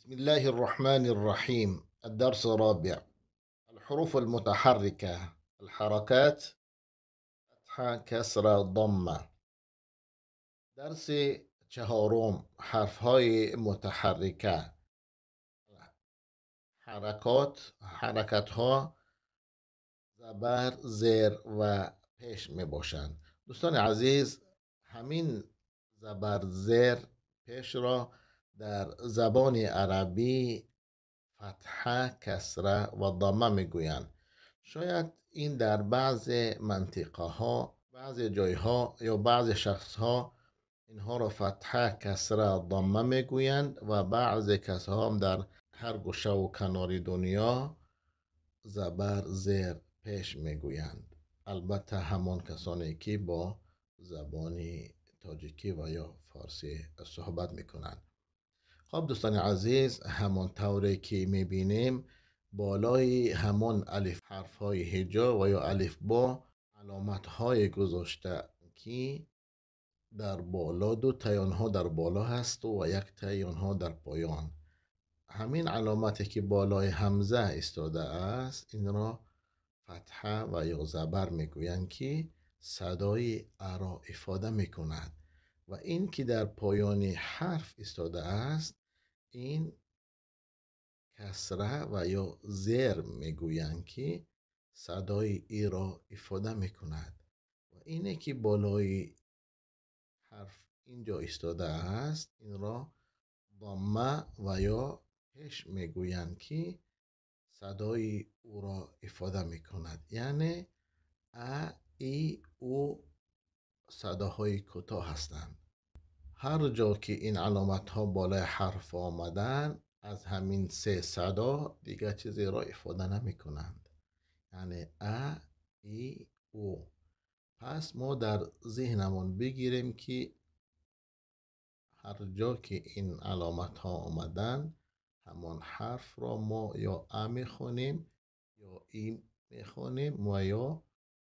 بسم الله الرحمن الرحيم. الدرس الرابع: الحروف المتحركة، الحركات فتحة، كسرة، ضمة. درس چهارم: حرفهای متحرکه، حرکات، حرکتها زبر، زیر و پیش می باشند. دوستان عزیز، همین زبر، زیر، پیش را در زبان عربی فتحه، کسره و ضمه میگویند. شاید این در بعض منطقه ها، بعض جایها یا بعض شخص ها اینها را فتحه، کسره، ضمه میگویند و بعض کسها هم در هر گوشه و کنار دنیا زبر، زیر، پیش میگویند. البته همان کسانی که با زبان تاجیکی و یا فارسی صحبت میکنند. خب دوستان عزیز، همان طوری که میبینیم بالای همان الف حرف های هجا و یا الف با علامت های گذاشته که در بالا دو تای آنها در بالا هست و یک تای آنها در پایان. همین علامتی که بالای همزه ایستاده است، این را فتحه و یا زبر میگویند که صدای ا را افاده میکند، و این که در پایان حرف ایستاده است، این کسره و یا زیر میگویند که صدای ای را افاده میکند، و اینه که بالای حرف اینجا ایستاده است، این را ضمه و یا پیش میگویند که صدای او را افاده میکند. یعنی ا، ای، او صداهای کوتاه هستند. هر جا که این علامت ها بالای حرف آمدن، از همین سه صدا دیگه چیزی را افاده نمی کنند. یعنی ا، ای، او. پس ما در ذهنمون بگیریم که هر جا که این علامت ها آمدن، همان حرف را ما یا ا میخوانیم یا ای میخوانیم و یا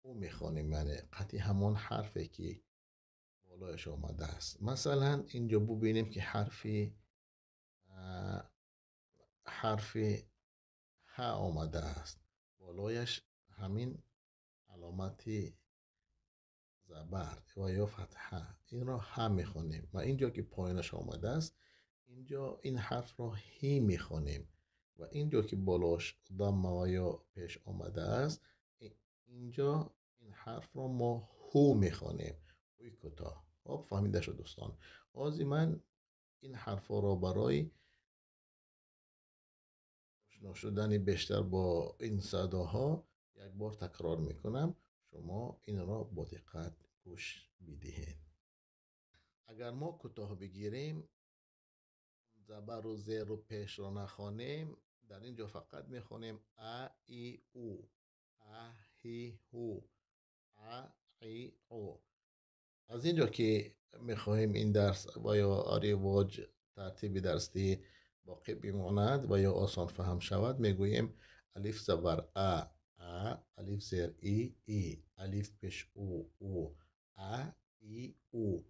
او میخوانیم، یعنی قطعی همان حرفی که بالایش آمده است. مثلا اینجا ببینیم که حرف ه آمده است، بالایش همین علامت زبر و یا فتحه، این را ه میخوانیم، و اینجا که پایینش آمده است، اینجا این حرف را هی میخوانیم، و اینجا که بالاش ضمه و یا پیش آمده است، اینجا این حرف را ما هو میخوانیم، هوی کوتاه. خب فهمیده شد دوستان. باز من این حرف را برای آشنا شدن بیشتر با این صداها یک بار تکرار میکنم، شما این را با دقت گوش بدهید. اگر ما کوتاه بگیریم، زبر و زیر و پیش را نخوانیم، در اینجا فقط میخوانیم ا، ای، او، ا، هی، هو، ا، ای، او. از اینجا که میخواهیم این درس و یا رواج ترتیب درسی باقی بماند و یا آسان فهم شود، میگوییم الف زبر ا، ا، الف زیر ای، ای، الف پیش او، او، ا، ای، او.